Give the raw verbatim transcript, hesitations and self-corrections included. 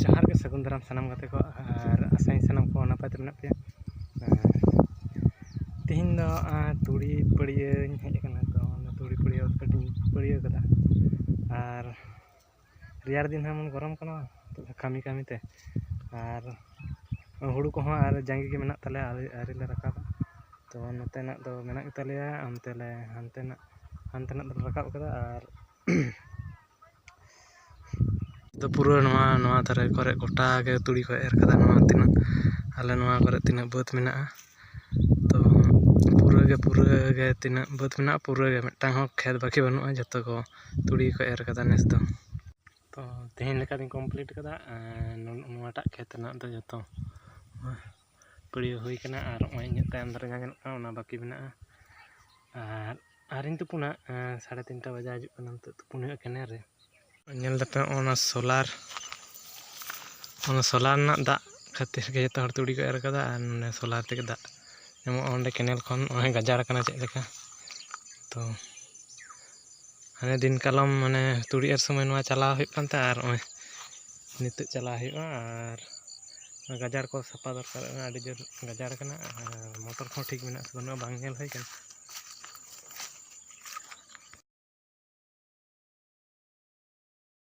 ᱡᱚᱦᱟᱨ ᱜᱮ, ᱥᱟᱹᱜᱩᱱ ᱫᱟᱨᱟᱢ ᱥᱟᱱᱟᱢ ᱜᱟᱛᱮ ᱠᱚ, ᱟᱨ ᱟᱥᱟᱧ ᱥᱟᱱᱟᱢ ᱠᱚ ᱱᱟᱯᱟᱭ ᱛᱮ ᱢᱮᱱᱟᱜ ᱯᱮᱭᱟ᱾ ᱟᱨ ᱛᱮᱦᱮᱧ ᱫᱚ, ᱟᱨ, ᱛᱩᱲᱤ ᱯᱟᱹᱲᱭᱟᱹᱧ ᱦᱮᱡ ᱟᱠᱟᱱᱟ, ᱛᱚ ᱚᱱᱟ ᱛᱩᱲᱤ ᱯᱟᱹᱲᱭᱟᱹ ᱠᱟᱹᱴᱤᱡ ᱤᱧ ᱯᱟᱹᱲᱭᱟᱹ ᱠᱟᱫᱟ᱾ ᱟᱨ ᱨᱮᱭᱟᱲ ᱫᱤᱱ ᱦᱚᱸ ᱮᱢᱚᱱ ᱜᱚᱨᱚᱢ ᱠᱟᱱᱟ ᱠᱟᱹᱢᱤ ᱠᱟᱹᱢᱤ ᱛᱮ, ᱟᱨ ᱦᱩᱲᱩ ᱠᱚᱦᱚᱸ ᱟᱨ ᱡᱟᱸᱜᱮ ᱜᱮ ᱢᱮᱱᱟᱜ ᱛᱟᱞᱮᱭᱟ, ᱟᱹᱣᱨᱤ, ᱟᱹᱣᱨᱤ ᱞᱮ ᱨᱟᱠᱟᱵᱟ᱾ ᱛᱚ ᱱᱚᱛᱮᱱᱟᱜ ᱫᱚ ᱢᱮᱱᱟᱜ ᱜᱮᱛᱟᱞᱮᱭᱟ, ᱚᱱᱛᱮ ᱞᱮ, ᱦᱟᱱᱛᱮᱱᱟᱜ, ᱦᱟᱱᱛᱮᱱᱟᱜ ᱫᱚᱞᱮ ᱨᱟᱠᱟᱵ ᱠᱟᱫᱟ᱾ ᱟᱨ ᱫᱚ ᱯᱩᱨᱟᱹ ᱱᱚᱣᱟ, ᱱᱚᱣᱟ ᱫᱷᱟᱨᱮ ᱠᱚᱨᱮ ᱜᱚᱴᱟ ᱜᱮ ᱛᱩᱲᱤ ᱠᱚ ᱮᱨ ᱠᱟᱫᱟ᱾ ᱱᱚᱣᱟ ᱛᱤᱱᱟᱹᱜ, ᱟᱞᱮ ᱱᱚᱣᱟ ᱠᱚᱨᱮ ᱛᱤᱱᱟᱹᱜ ᱵᱟᱹᱫᱽ ᱢᱮᱱᱟᱜᱼᱟ, ᱛᱚ ᱯᱩᱨᱟᱹ ᱜᱮ, ᱯᱩᱨᱟᱹ ᱜᱮ ᱛᱤᱱᱟᱹᱜ ᱵᱟᱹᱫᱽ ᱢᱮᱱᱟᱜᱼᱟ, ᱯᱩᱨᱟᱹ ᱜᱮ ᱢᱤᱫᱴᱟᱝ ᱦᱚᱸ ᱠᱷᱮᱛ ᱵᱟᱹᱠᱤ ᱵᱟᱹᱱᱩᱜᱼᱟ, ᱡᱚᱛᱚ ᱠᱚ ᱛᱩᱲᱤ ᱠᱚ ᱮᱨ ᱠᱟᱫᱟ ᱱᱮᱥ ᱫᱚ᱾ ᱛᱚ ᱛᱮᱦᱮᱧ ᱞᱮᱠᱟ ᱫᱚᱧ complete ᱠᱟᱫᱟ᱾ ᱮᱸ, ᱱᱚ-, ᱱᱚᱣᱟᱴᱟᱜ ᱠᱷᱮᱛ ᱨᱮᱱᱟᱜ ᱫᱚ ᱡᱚᱛᱚ ᱯᱟᱹᱲᱭᱟᱹ ᱦᱩᱭ ᱠᱟᱱᱟ, ᱟᱨ ᱱᱚᱜᱼᱚᱭ ᱤᱧᱟᱹᱜ ᱛᱟᱭᱚᱢ ᱫᱷᱟᱨᱮ ᱡᱟᱦᱟᱸ ᱧᱮᱞᱚᱜ ᱠᱟᱱᱟ, ᱚᱱᱟ ᱵᱟᱹᱠᱤ ᱢᱮᱱᱟᱜᱼᱟ᱾ ᱟᱨ ᱟᱨᱤᱧ ᱛᱩᱯᱩᱱᱟ, ᱮᱸ, ᱥᱟᱲᱮ ᱛᱤᱱᱴᱟ ᱵᱟᱡᱟᱣ ᱦᱤᱡᱩᱜ ᱠᱟᱱᱟ, ᱱᱤᱛᱚᱜ ᱛᱩᱯᱩᱱ ᱦᱩᱭᱩᱜᱼᱟ ᱠᱮᱱᱮᱞ ᱨᱮ᱾ ᱧᱮᱞ ᱫᱟᱯᱮ, ᱚᱱᱟ solar, ᱚᱱᱟ solar ᱨᱮᱱᱟᱜ ᱫᱟᱜ ᱠᱷᱟᱹᱛᱤᱨ ᱜᱮ ᱡᱚᱛᱚ ᱦᱚᱲ ᱛᱩᱲᱤ ᱠᱚ ᱮᱨ ᱠᱟᱫᱟ, ᱟᱨ ᱱᱚᱰᱮ solar ᱛᱮᱜᱮ ᱫᱟᱜ ᱧᱟᱢᱚᱜᱼᱟ᱾ ᱚᱸᱰᱮ ᱠᱮᱱᱮᱞ ᱠᱷᱚᱱ ᱱᱚᱜᱼᱚᱭ ᱜᱟᱡᱟᱲ ᱠᱟᱱᱟ ᱪᱮᱫ ᱞᱮᱠᱟ᱾ ᱛᱚ ᱦᱟᱱᱮ ᱫᱤᱱ ᱠᱟᱞᱚᱢ ᱢᱟᱱᱮ ᱛᱩᱲᱤ ᱮᱨ ᱥᱚᱢᱚᱭ ᱱᱚᱣᱟ ᱪᱟᱞᱟᱣ ᱦᱩᱭᱩᱜ ᱠᱟᱱ ᱛᱟᱦᱮᱸᱫ, ᱟᱨ ᱱᱚᱜᱼᱚᱭ ᱱᱤᱛᱚᱜ ᱪᱟᱞᱟᱣ ᱦᱩᱭᱩᱜᱼᱟ᱾ ᱟᱨ ᱜᱟᱡᱟᱲ ᱠᱚ ᱥᱟᱯᱷᱟ ᱫᱚᱨᱠᱟᱨᱚᱜ ᱠᱟᱱᱟ, ᱟᱹᱰᱤ ᱡᱳᱨ ᱜᱟᱡᱟᱲ ᱠᱟᱱᱟ, ᱟᱨ ᱢᱚᱴᱚᱨ ᱠᱚᱦᱚᱸ ᱴᱷᱤᱠ ᱢᱮᱱᱟᱜᱼᱟ ᱥᱮ ᱵᱟᱹᱱᱩᱜᱼᱟ ᱵᱟᱝ ᱧᱮᱞ ᱦᱩᱭ ᱠᱟᱱᱟ᱾